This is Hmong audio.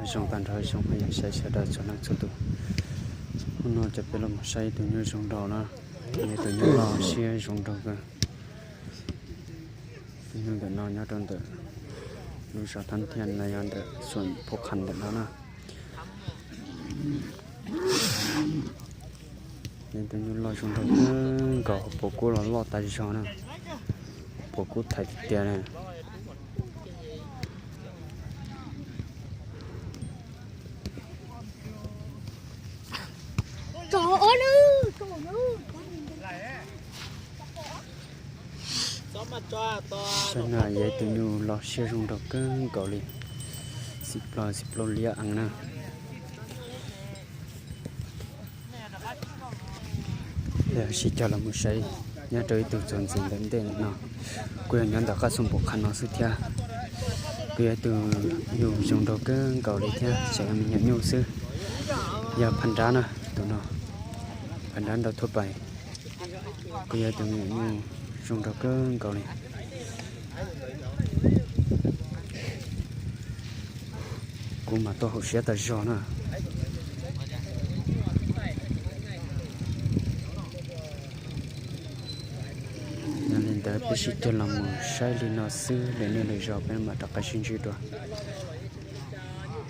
Zoo tag nrho xyoo phooj ywg saib sawv daws txhua leej txhua tus. Hnub no cov peb los mus saib tus nyuj zoo nraug na, yog tus nyuj loj siab zoo nraug kawg. Tus nyuj ntawm no nyob rau ntawm lub zos Thab Thiaj los yog ntawm Xuam Phuv Qhas ntawm no na. Yog tus nyuj loj zoo nraug kawg nkaus, hauv paus kub los loj tas zog na, hauv paus kub thaiv tiag tiag na. Saib no yog ib tug nyuj loj siab zoo nraug kawg nkaus li, xim plaub xim plaub liab eev na. Sib cog los mus saib nyob rau ib tug txuas ntxiv ntawm ntej no, kuj yog nyob ntawm qab Xuam Phuv Qhas no xwb thiab. Kuj yog ib tug nyuj zoo nraug kawg nkaus li thiab, tseem yog me nyuam nyuj xwb. Yog phab nrab na, tus no phab nrab nrau thuab pais. Kuj yog ib tug me nyuam nyuj zoo nraug kawg nkaus li. Kuv mas tuaj haum siab tas zog na. Yog li ntawd peb sib cog los mus saib li no xwb, lwm niaj lwm zaus peb mam rov qab sib ntsib dua.